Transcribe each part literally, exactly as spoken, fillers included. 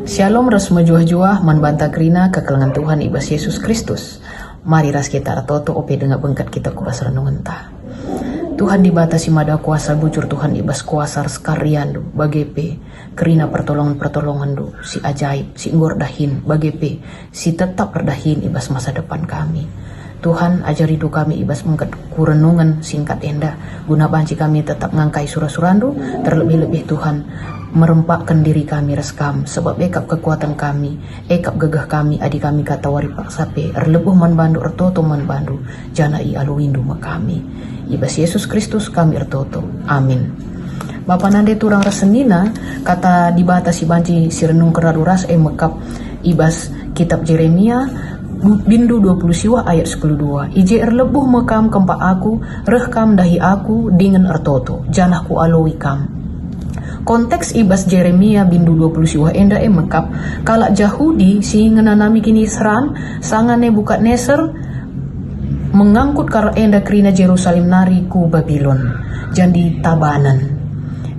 Shalom ras mejuah-juah man banta kerina kekelengen Tuhan i bas Yesus Kristus. Mari ras kita ertoto ope denga bengket kita ku bas renungenta. Tuhan Dibata si Mada Kuasa, bujur Tuhan i bas kuasa ras kerianNdu, bage pe kerina pertolongen-pertolongenNdu si ajaib, si enggo erdahin, bage pe si tetap erdahin i bas masa depan kami. Tuhan, ajarindu kami i bas bengket ku renungen singkat enda, guna banci kami tetap ngangkai sura-suraNdu, terlebih-lebih Tuhan, merempakken diri kami ras Kam, sebab e kap kekuaten kami, e kap gegeh kami, adi kami katawari paksa pe erlebuh man bandu, ertoto man bandu, janah ialuiNdu me kami. I bas Yesus Kristus kami ertoto. Amin. Bapa nande turang ras senina, kata Dibata si banci sirenungken radu ras e mekap i bas kitab Jeremia, bindu dua puluh siwah ayat sepuluh dua. "I je erlebuh me kam kempak Aku, reh kam ndahi Aku dingen ertoto, janah Kualoi kam." Konteks i bas Jeremia bindu dua puluh siwah enda e mekap, kalak Jahudi si ngenanami kiniseran sanga Nebukadnesar mengangkut kalak enda kerina Jerusalem nari ku Babilon, jadi tabanen.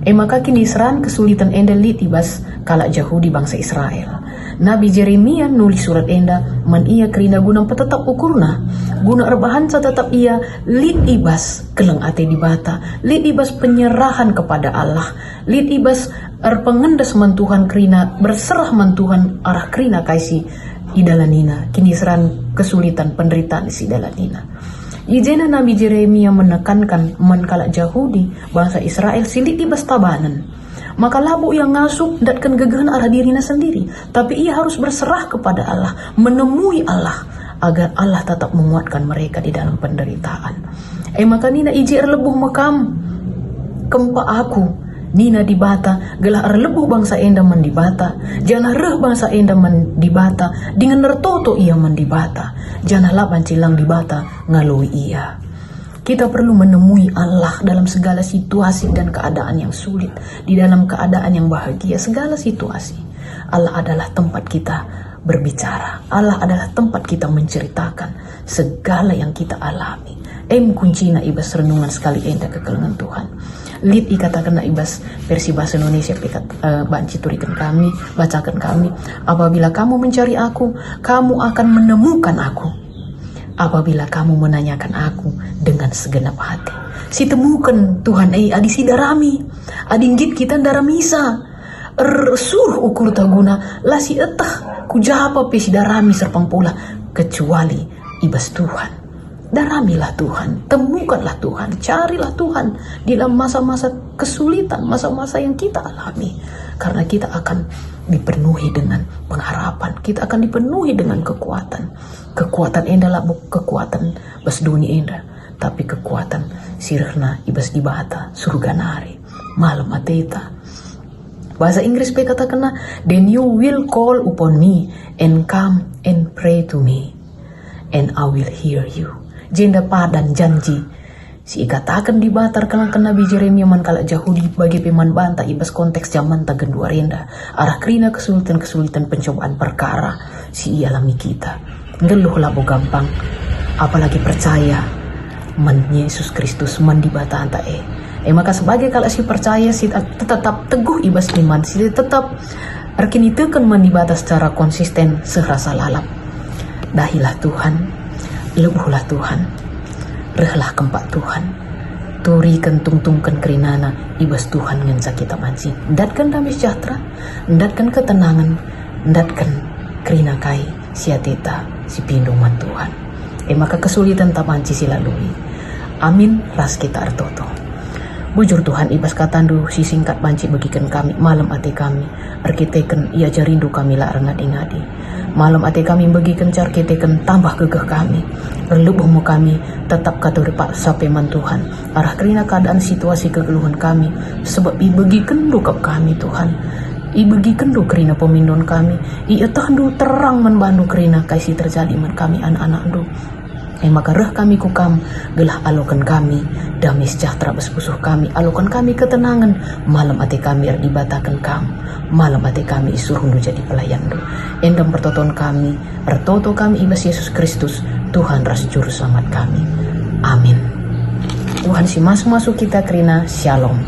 E maka kiniseran kesuliten enda lit i bas kalak Jahudi bangsa Israel. Nabi Jeremia nulis surat enda man ia kerina guna mpetetap ukurna, guna erbahanca tetap ia lit i bas keleng ate Dibata, lit i bas penyerahan kepada Allah, lit i bas erpengendes man Tuhan kerina berserah man Tuhan arah kerina kai si idalanina, kiniseran, kesulitan, penderitaan si idalanina. I jenda Nabi Jeremia menekankan man kalak Jahudi, bangsa Israel si lit i bas tabanen, maka labo ia ngasup ndatken gegehna arah dirina sendiri, tapi ia harus berserah kepada Allah, menemui Allah, agar Allah tetap menguatkan mereka di dalam penderitaan. E maka nina, "I je erlebuh me kam kempak Aku," nina Dibata, "gelah erlebuh bangsa enda man Dibata, janah reh bangsa enda man Dibata, dingen ertoto ia man Dibata, janah la banci lang Dibata ngaloi ia." Kita perlu menemui Allah dalam segala situasi dan keadaan yang sulit, di dalam keadaan yang bahagia, segala situasi. Allah adalah tempat kita berbicara. Allah adalah tempat kita menceritakan segala yang kita alami. Em kuncina i bas renungan sekali enda kekelengen Tuhan. Lit ikatakenna i bas versi bahasa Indonesia pe kat-, eh, banci turiken kami, bacaken kami, "Apabila kamu mencari Aku, kamu akan menemukan Aku. Apabila kamu menanyakan Aku dengan segenap hati." Sitemuken Tuhan e adi sidarami, adi nggit kita ndaramisa. Ersuruh ukurta guna la sieteh ku japa pe sidarami serpang pola, kecuali i bas Tuhan. Daramilah Tuhan, temukanlah Tuhan, carilah Tuhan di dalam masa-masa kesulitan, masa-masa yang kita alami. Karena kita akan dipenuhi dengan pengharapan, kita akan dipenuhi dengan kekuatan. Kekuatan enda labo kekuatan bas doni enda, tapi kekuatan si rehna i bas Dibata, surga nari. Malem ateta. Bahasa Inggris pe katakenna, "Then you will call upon me and come and pray to me, and I will hear you." Jenda padan janji si ikataken Dibata erkiteken Nabi Jeremia man kalak Jahudi, bage pe man banta i bas konteks jamanta genduari enda, arah kerina kesulitan-kesulitan, pencobaan, perkara si ialami kita. Nggeluh labo gampang, apalagi percaya man Yesus Kristus, man Dibatanta e. E maka sebagai kalak si percaya, si tet-, tetap teguh i bas iman, si tetap erkiniteken man Dibata secara konsisten, seh rasa lalap. Dahilah Tuhan, lebuhlah Tuhan, rehlah kempak Tuhan. Turiken, tungtungken kerinana i bas Tuhan ngenca kita banci ndatken dame sejahtera, ndatken ketenangen, ndatken kerina kai si ateta si pindo man Tuhan. E maka kesulitanta banci silalui. Amin, ras kita ertoto. Bujur Tuhan, i bas kataNdu si singkat banci begiken kami malem ate kami, erkiteken iajarindu kami la erngadi-ngadi. Malem ate kami begiken ca erkiteken tambah gegeh kami. Erlebuh me kami tetap katuripaksa pe man Tuhan arah kerina keadaan situasi kegeluhen kami, sebab ibegikenndu kap kami, Tuhan. Ibegikenndu kerina pemindon kami, ietehndu terang man bandu kerina kai si terjadi man kami anak-anakndu. E maka reh kami ku Kam, gelah aloken kami dame sejahtera bas pusuh kami, aloken kami ketenangen, malem ate kami erdibataken Kam, malem ate kami isuruhndu jadi pelayanndu. Enda pertoton kami, ertoto kami i bas Yesus Kristus, Tuhan ras Juru Selamat kami. Amin. Tuhan si masu-masu kita kerina. Shalom.